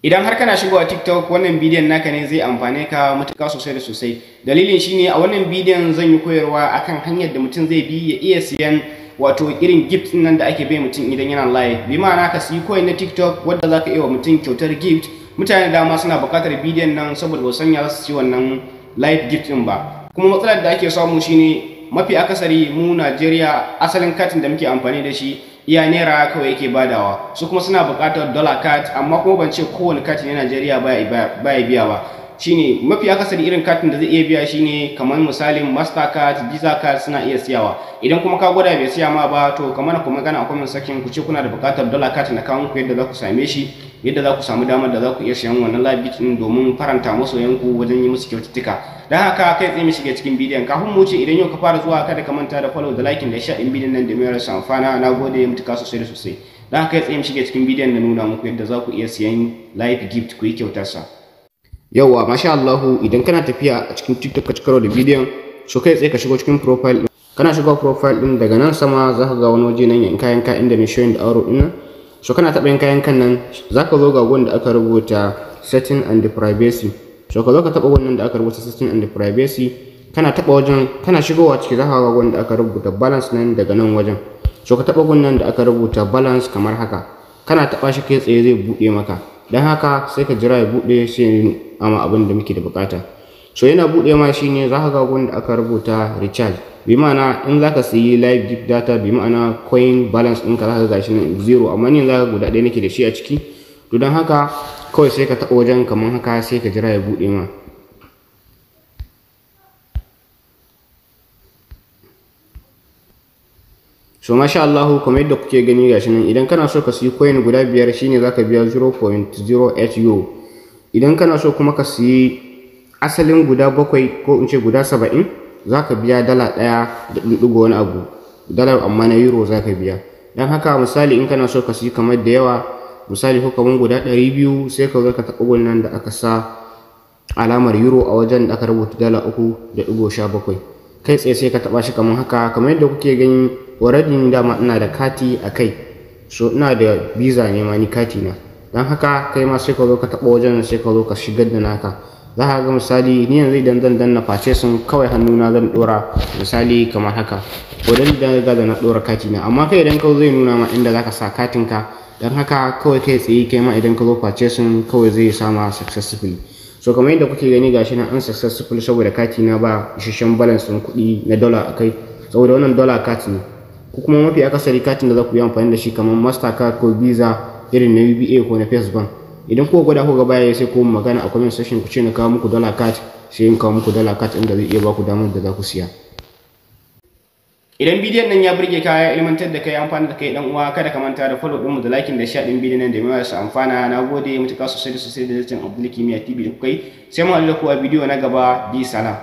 Idan har kana shigowa TikTok, wannan bidiyon naka ne zai amfane ka matuƙa sosai da sosai. Dalilin shine a wannan bidiyon zan yi koyarwa akan hanyar da mutum zai bi ya iya siyan wato irin gift nan da ake bai mutum idan yana live. Bi ma'ana ka siyi coin na TikTok wadda zaka iya wa mutum kyautar gift. Mutane da dama suna buƙatar bidiyon nan saboda ba san ya za su ci wannan live gift din ba. Kuma matsalar da ake samu shine mafi akasari mu Najeriya asalin katin da muke amfani da shi iya naira kawai yake badawa, su kuma suna buƙatar dollar card, amma kuma ban ce kowane katin na Najeriya baya biya ba. Shine mafi akasari irin katin da zai iya biya shine kamar misalin Mastercard, Visa card suna iya siyawa. Idan kuma ka gwada bai siya ma ba, to kamar kuma gana a comment section ku ce kuna da buƙatar dollar card na kawo muku yadda za ku same shi, yadda za ku samu damar da za ku iya siyan wannan live gift din domin faranta masoyanku wajen yi musu kyaututtuka. Don haka kai tsaye mu shiga cikin bidiyon. Kafin mu wuce, idan yau ka fara zuwa, kada ka manta da follow da liking da share din bidiyon nan da mai rasa amfana. Na gode mutuka sosai da sosai. Don haka kai tsaye mu shiga cikin bidiyon na nuna muku yadda za ku iya siyan live gift ku yi kyautarsa. Yauwa, masha Allahu, idan kana tafiya a cikin TikTok ka ci karo da bidiyon, so kai tsaye ka shigo cikin profile din. Kana shiga profile din, daga nan sama za ka ga wani waje nan yanka yanka inda ne showing da arrow din nan. So kana taɓa yanka yankan nan, za ka zo ga gun da aka rubuta setting and privacy. So ka zo ka taɓa wannan da aka rubuta setting and privacy. Kana taɓa wajen, kana shigowa ciki, za ka ga gun da aka rubuta balance nan daga nan wajen. So ka taɓa gun nan da aka rubuta balance kamar haka. Kana taɓa shi, kai tsaye zai buɗe maka. Don haka sai ka jira ya buɗe, sai ama abin da muke da bukata. So yana buɗe ma shine za ka ga gun da aka rubuta recharge, bi ma'ana in za ka sayi live gift data, bi ma'ana coin balance ɗinka za ka ga shi nan zero, amma ni za ka guda ɗaya nake da shi a ciki. To don haka kawai sai ka taɓa wajen kamar haka, sai ka jira ya buɗe ma. So masha Allahu, kamar yadda kuke gani gashi nan, idan kana so ka siyi coin guda 5 shine zaka biya 0.08 euro. Idan kana so kuma ka siyi asalin guda 7, ko in ce guda 70, zaka biya $1 da ɗigo wani abu dalar, amma na euro zaka biya. Don haka misali in kana so ka siyi kamar da yawa, misali ko kamar guda 200, sai ka zo ka taɓa wannan da aka sa alamar euro a wajen da aka rubuta $3.17. Kai tsaye sai ka taɓa shi kamar haka. Kamar yadda kuke gani, already ni dama ina da kati a kai, so ina da Visa ne ma ni kati na. Don haka kai ma sai ka zo ka taɓa wajen, sai ka zo ka shigar da naka. Za ka ga misali ni yanzu idan zan danna purchasing, kawai hannuna zan ɗora misali kamar haka. Already da riga da na ɗora kati na, amma kai idan ka zo zai nuna ma inda za ka sa katin ka. Don haka kawai kai tsaye kai ma idan ka zo purchasing, kawai zai sama successfully. So kamar yadda kuke gani gashi nan unsuccessful, saboda kati na ba isasshen balance ɗin kuɗi na dollar a kai, saboda wannan dollar card ne. Ko kuma mafi akasari katin da za ku yi amfani da shi kamar Mastercard ko Visa irin na UBA ko na First Bank. Idan kuka gwada kuka baya, sai ku magana a comment section ku ce na kawo muku dollar card, sai in kawo muku dollar card inda zai iya baku damar da za ku siya. Idan bidiyon nan ya burge ka, ya ilmantar da kai, amfana da kai, dan uwa, kada ka manta da follow ɗinmu da liking da share ɗin bidiyon nan da mai su amfana. Na gode mutuka sosai da sosai da zancen Abdul Kimiyya TV da kuka yi. Sai mu haɗu da ku a bidiyo na gaba. Bi salam.